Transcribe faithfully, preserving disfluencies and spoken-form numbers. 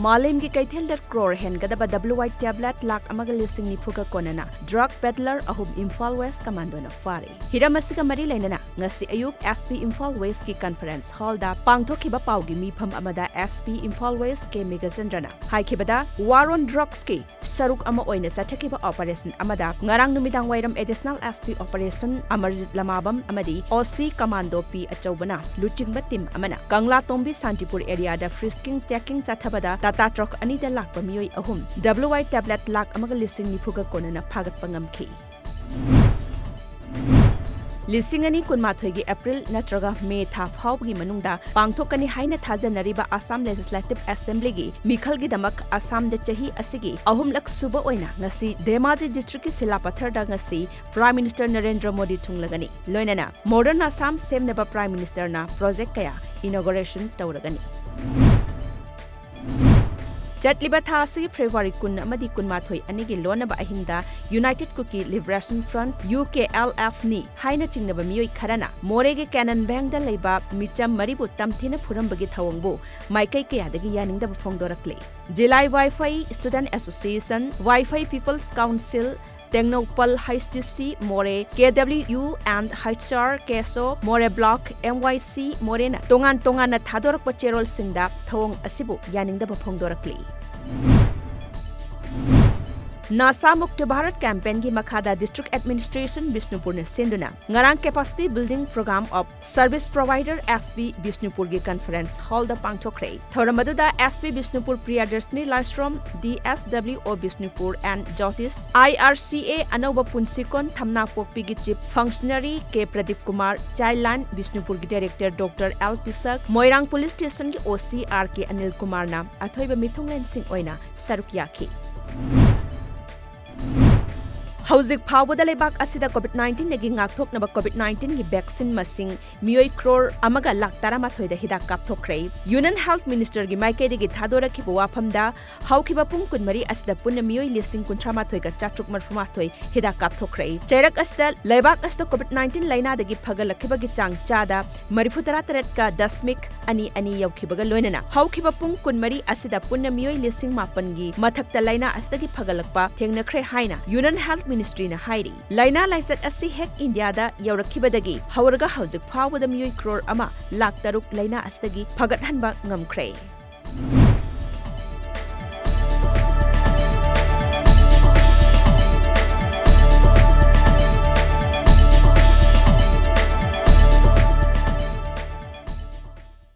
ꯃꯥꯂꯦꯝꯒꯤ ꯀꯩꯊꯦꯜꯗ crore ꯍꯦꯟꯒꯗꯕ W I tablet lakh ꯑꯃꯒ ꯂꯤꯁꯤꯡ ꯅꯤꯐꯨꯒ ꯀꯣꯟꯅꯅ drug peddler ꯑꯍꯨꯝ ꯏꯝꯐꯥꯜ ꯋꯦꯁ ꯀꯃꯥꯟꯗꯣꯅ ꯐꯥꯔꯦ꯫ ꯍꯤꯔꯝ ꯑꯁꯤꯒ ꯃꯔꯤ ꯂꯩꯅꯅ ꯉꯁꯤ ꯑꯌꯨꯛ S P ꯏꯝꯐꯥꯜ ꯋꯦꯁꯀꯤ conference hallꯗ ꯄꯥꯡꯊꯣꯛꯈꯤꯕ ꯄꯥꯎꯒꯤ ꯃꯤꯐꯝ ꯑꯃꯗ S P Imphal west K ꯃꯦꯘꯆꯟꯗ꯭ꯔꯅ ꯍꯥꯏꯈꯤꯕꯗ, war on drugsꯀꯤ ꯁꯔꯨꯛ ꯑꯃ ꯑꯣꯏꯅ ꯆꯠꯊꯈꯤꯕ operation ꯑꯃꯗ ꯉꯔꯥꯡ ꯅꯨꯃꯤꯗꯥꯡ ꯋꯥꯏꯔꯝ Additional S P Operation Amarjeet ꯂꯃꯥꯕꯝ ꯑꯃꯗꯤ O C Commando P ꯑꯆꯧꯕꯅ ꯂꯨꯆꯤꯡꯕ team ꯑꯃꯅ ꯀꯪꯂꯥꯇꯣꯡꯕꯤ ꯁꯥꯟꯇꯤꯄꯨꯔ areaꯗ frisking checking ꯆꯠꯊꯕꯗ Tata truck ꯑꯅꯤꯗ ꯂꯥꯛꯄ ꯃꯤꯑꯣꯏ ꯑꯍꯨꯝ W I tablet ꯂꯥꯈ ꯑꯃꯒ ꯂꯤꯁꯤꯡ ꯅꯤꯐꯨꯒ ꯀꯣꯟꯅꯅ ꯐꯥꯒꯠꯄ ꯉꯝꯈꯤ꯫ ꯂꯤꯁꯤꯡ ꯑꯅꯤ ꯀꯨꯟꯃꯥꯊꯣꯏꯒꯤ April ꯅꯠꯇ꯭ꯔꯒ May ꯊꯥ ꯐꯥꯎꯕꯒꯤ ꯃꯅꯨꯡꯗ ꯄꯥꯡꯊꯣꯛꯀꯅꯤ ꯍꯥꯏꯅ ꯊꯥꯖꯅꯔꯤꯕ Assam Legislative Assemblyꯒꯤ ꯃꯤꯈꯜꯒꯤꯗꯃꯛ ꯑꯁꯥꯝꯗ ꯆꯍꯤ ꯑꯁꯤꯒꯤ ꯑꯍꯨꯝꯂꯛ ꯁꯨꯕ ꯑꯣꯏꯅ ꯉꯁꯤ ꯙꯦꯃꯥꯖꯤ districtꯀꯤ ꯁꯤꯂꯥꯄꯊꯔꯗ ꯉꯁꯤ Prime Minister ꯅꯔꯦꯟꯗ꯭ꯔ ꯃꯣꯗꯤ ꯊꯨꯡꯂꯒꯅꯤ꯫ ꯂꯣꯏꯅꯅ Modern Assam ꯁꯦꯝꯅꯕ Prime Ministerꯅ project ꯀꯌꯥ inauguration ꯇꯧꯔꯒꯅꯤ꯫ ꯆꯠꯂꯤꯕ ꯊꯥ ꯑꯁꯤꯒꯤ February ꯀꯨꯟ ꯑꯃꯗꯤ ꯀꯨꯟꯃꯥꯊꯣꯏ ꯑꯅꯤꯒꯤ ꯂꯣꯟꯅꯕ ꯑꯍꯤꯡꯗ United Kuki Liberation Front, U K L F ꯅꯤ ꯍꯥꯏꯅ ꯆꯤꯡꯅꯕ ꯃꯤꯑꯣꯏ ꯈꯔꯅ ꯃꯣꯔꯦꯒꯤ Canaan Bankꯗ ꯂꯩꯕ ꯃꯤꯆꯝ ꯃꯔꯤꯕꯨ ꯇꯝꯊꯤꯅ ꯐꯨꯔꯝꯕꯒꯤ ꯊꯧꯑꯣꯡꯕꯨ ꯃꯥꯏꯀꯩ ꯀꯌꯥꯗꯒꯤ ꯌꯥꯅꯤꯡꯗꯕ ꯐꯣꯡꯗꯣꯔꯛꯂꯤ꯫ ꯖꯤꯂꯥꯏ ꯋꯥꯏꯐꯩ Student Association, ꯋꯥꯏꯐꯩ People's Council, Tengnoupal H D C ꯃꯣꯔꯦ, K W U and H R K S O ꯃꯣꯔꯦ Block, M Y C ꯃꯣꯔꯦꯅ ꯇꯣꯉꯥꯟ ꯇꯣꯉꯥꯟꯅ ꯊꯥꯗꯣꯔꯛꯄ ꯆꯦꯔꯣꯜꯁꯤꯡꯗ ꯊꯧꯑꯣꯡ ꯑꯁꯤꯕꯨ ꯌꯥꯅꯤꯡꯗꯕ ꯐꯣꯡꯗꯣꯔꯛꯂꯤ꯫ ꯅꯥꯁꯥ ꯃꯨꯛꯇ ꯚꯥꯔꯠ campaignꯒꯤ ꯃꯈꯥꯗ District Administration ꯕꯤꯁꯅꯨꯄꯨꯔꯅ ꯁꯤꯟꯗꯨꯅ ꯉꯔꯥꯡ Capacity Building Program of Service Provider, S P ꯕꯤꯁꯅꯨꯄꯨꯔꯒꯤ conference hallꯗ ꯄꯥꯡꯊꯣꯛꯈ꯭ꯔꯦ꯫ ꯊꯧꯔꯝ ꯑꯗꯨꯗ S P Bishnupur Priyadarshini ꯂꯥꯏꯁ꯭ꯔꯣꯝ, D S W O Bishnupur and ꯖꯣꯇꯤꯁ, I R C A ꯑꯅꯧꯕ ꯄꯨꯟꯁꯤꯀꯣꯟ ꯊꯝꯅꯥꯄꯣꯛꯄꯤꯒꯤ Chief Functionary ꯀꯦ Pradeep Kumar, Childline ꯕꯤꯁꯅꯨꯄꯨꯔꯒꯤ Director Doctor L ꯄꯤꯁꯛ, ꯃꯣꯏꯔꯥꯡ Police Stationꯒꯤ O C R ꯀꯦ ꯑꯅꯤꯜ ꯀꯨꯃꯥꯔꯅ ꯑꯊꯣꯏꯕ ꯃꯤꯊꯨꯡꯂꯦꯟꯁꯤꯡ ꯑꯣꯏꯅ ꯁꯔꯨꯛ ꯌꯥꯈꯤ꯫ ꯍꯧꯖꯤꯛ ꯐꯥꯎꯕꯗ ꯂꯩꯕꯥꯛ ꯑꯁꯤꯗ COVID nineteenꯗꯒꯤ ꯉꯥꯛꯊꯣꯛꯅꯕ COVID nineteenꯒꯤ vaccine ꯃꯁꯤꯡ ꯃꯤꯑꯣꯏ ꯀ꯭ꯔꯣꯔ ꯑꯃꯒ ꯂꯥꯈ ꯇꯔꯥꯃꯥꯊꯣꯏꯗ ꯍꯤꯗꯥꯛ ꯀꯥꯞꯊꯣꯛꯈ꯭ꯔꯦ꯫ Union Health Ministerꯒꯤ ꯃꯥꯏꯀꯩꯗꯒꯤ ꯊꯥꯗꯣꯔꯛꯈꯤꯕ ꯋꯥꯐꯝꯗ, ꯍꯧꯈꯤꯕ ꯄꯨꯡ ꯀꯨꯟꯃꯔꯤ ꯑꯁꯤꯗ ꯄꯨꯟꯅ ꯃꯤꯑꯣꯏ ꯂꯤꯁꯤꯡ ꯀꯨꯟꯊ꯭ꯔꯥ ꯃꯥꯊꯣꯏꯒ ꯆꯥꯇ꯭ꯔꯨꯛ ꯃꯔꯤꯐꯨ ꯃꯥꯊꯣꯏ ꯍꯤꯗꯥꯛ ꯀꯥꯞꯊꯣꯛꯈ꯭ꯔꯦ꯫ ꯆꯩꯔꯛ ꯑꯁꯤꯗ ꯂꯩꯕꯥꯛ ꯑꯁꯤꯗ COVID nineteen ꯂꯥꯏꯅꯥꯗꯒꯤ ꯐꯒꯠꯂꯛꯈꯤꯕꯒꯤ ꯆꯥꯡ ꯆꯥꯗ ꯃꯔꯤꯐꯨ ꯇꯔꯥ ꯇꯔꯦꯠꯀ ꯗꯁꯃꯤꯛ ꯑꯅꯤ ꯑꯅꯤ ꯌꯧꯈꯤꯕꯒ ꯂꯣꯏꯅꯅ ꯍꯧꯈꯤꯕ ꯄꯨꯡ ꯀꯨꯟꯃꯔꯤ ꯑꯁꯤꯗ ꯄꯨꯟꯅ ꯃꯤꯑꯣꯏ ꯂꯤꯁꯤꯡ ꯃꯥꯄꯟꯒꯤ ꯃꯊꯛꯇ ꯂꯥꯏꯅꯥ ꯑꯁꯤꯗꯒꯤ ꯐꯒꯠꯂꯛꯄ ꯊꯦꯡꯅꯈ꯭ꯔꯦ ꯍꯥꯏꯅ Union Health Ministryꯅ ꯍꯥꯏꯔꯤ꯫ ꯂꯥꯏꯅꯥ ꯂꯥꯏꯆꯠ ꯑꯁꯤ ꯍꯦꯛ ꯏꯟꯗꯤꯌꯥꯗ ꯌꯧꯔꯛꯈꯤꯕꯗꯒꯤ ꯍꯧꯔꯒ ꯍꯧꯖꯤꯛ ꯐꯥꯎꯕꯗ ꯃꯤꯑꯣꯏ ꯀ꯭ꯔꯣꯔ ꯑꯃ ꯂꯥꯈ ꯇꯔꯨꯛ ꯂꯥꯏꯅꯥ ꯑꯁꯤꯗꯒꯤ ꯐꯒꯠꯍꯟꯕ ꯉꯝꯈ꯭ꯔꯦ꯫